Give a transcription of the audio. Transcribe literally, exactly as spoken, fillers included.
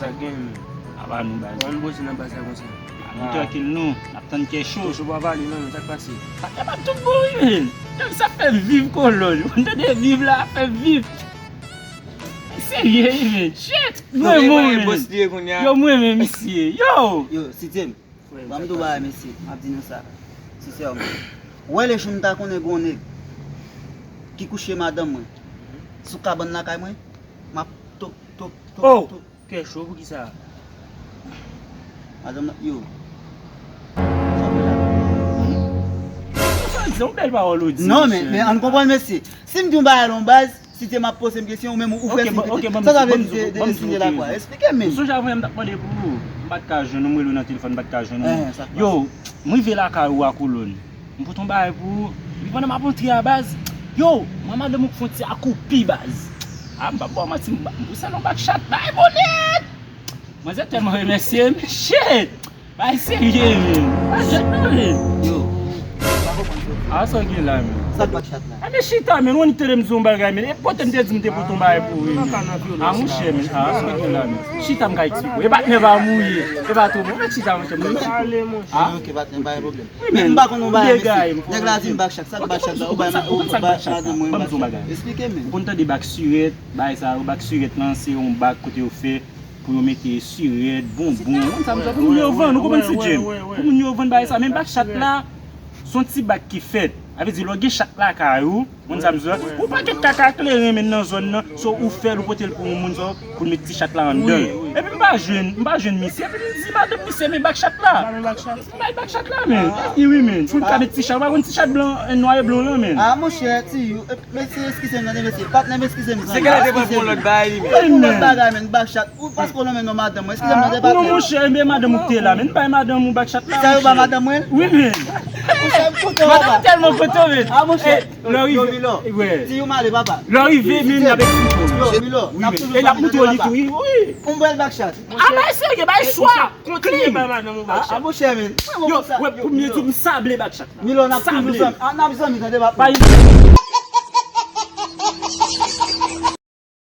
Sa gen, men. Apa nou, baz. Ann poze nan baz la konsa. Nou trankil, nou. N ap tann kè cho. Kè cho pa pale, non, men sa k pase? Sa fè m ap tout bon, wi, men. Nèg sa fè m viv kolòn. Ou tande viv la, fè m viv. Serye, wi, men. Shit. Mwen, mwen, men. Yo, mwen, men, misye. Yo. Yo, Sidim. Ban m di w bagay, mesye, m ap di nou sa, sensèman. Ou wè lejou m ta konnen gen yon nèg ki kouche madanm mwen sou kabann lakay mwen, m ap top, top, top, top. Kè cho, poukisa? Madanm nan, yo. Sa w fè la? Sa w di, se yon bèl pawòl ou di, non, men, men ann konprann, mesye. Si m di yon bagay la, yon baz, si se m ap poze m kesyon, ou menm ou fè siy pete. Sa sa vle di de, de, de siy de lakwa? Esplike m, men. Ou sonje avan yè m t ap mande pou ou. M pa t ka jwenn ou, m rele w nan telefòn, m pa t ka jwenn ou. Yo, m rive lakay ou a Kolòn. M pote yon bagay pou ou. Epi pandan m ap antre a, baz, yo, mwen madanm ou k fè yon ti akoupi, baz. A, m p ap ba w manti, m ba, m pou sèl yon bak chat. Bagay bon nèt! Manzè tèlman remèsye m, shit! Bay serye, men. Bay jèt, non, men. Yo. A, sa w gen la, men. Sa k bak chat la? Enben, chita, men. Ou annik tande m di yon bagay, men. E pote m te di m te pote yon bagay pou ou, men. A, monchè, men. A, sa w gen la, men. Chita, m ka eksplike w. E patnè pa mouri. E pa tou bon. Mèt chita, monchè. Mèt chita. A? Ok, patnè, pa gen pwoblèm. Wi, men. Men m pa konn yon bagay, mesye. Nèg la di m bak chat. Sa k bak chat la? Ou bay, ou bay madanm mwen bak chat. Ban m di yon bagay. Esplike, men. Ou konn tande bak sirèt, bagay sa yo, bak sirèt lan, se yon bak kote yo fè pou yo mete sirèt, bonbon, ou konn sa m di, pou moun yo vann, ou konprann, Sidim? Pou moun yo vann bagay sa, men bak chat la, se yon ti bak ki fèt. Sa vle di, lè w gen chat lakay ou, ou konn sa m di, ou pa gen kaka kleren men nan zòn nan, so ou fè l, ou pote l pou yon moun, so pou l met ti chat la anndan l. Epi m pa jwenn, m pa jwenn misye, epi m di madanm misye, men bak chat la. Bay bak chat la, men. Wi, wi, men. Fout ka met ti chat. Ou pa konn ti chat blan, nwa e blan lan, men. A, monchè, ti, mesye, eskize m, tande, mesye. Patnè m, eskize m, tande. Se gen lè te pran pou yon lòt bagay, li, men. Ou pran yon lòt bagay, men. Bak chat. Ou paske w lonmen non madanm mwen. Eskize m, tande, patnè. Non, monchè, men madanm ou te la, men. Bay madanm ou bak chat la, monchè. Sa yo ba madanm mwen? Wi, men. Monchè, m kontan, papa. Madanm tèlman kontan, men. A, monchè. Lè w rive, ti yon male, papa. Lè w rive, men, avèk ti. Yo, Milo, n ap toujou. E l ap moutre w li tou, wi, wi. On bèl bak chat. A, bay serye, bay swa. Kontinye bay madanm ou bak chat. A, monchè, men. Yo, wè, pou m di w, m sable bak chat la. Milo, n ap toujou zanmi. A, n ap zanmi, tande, papa.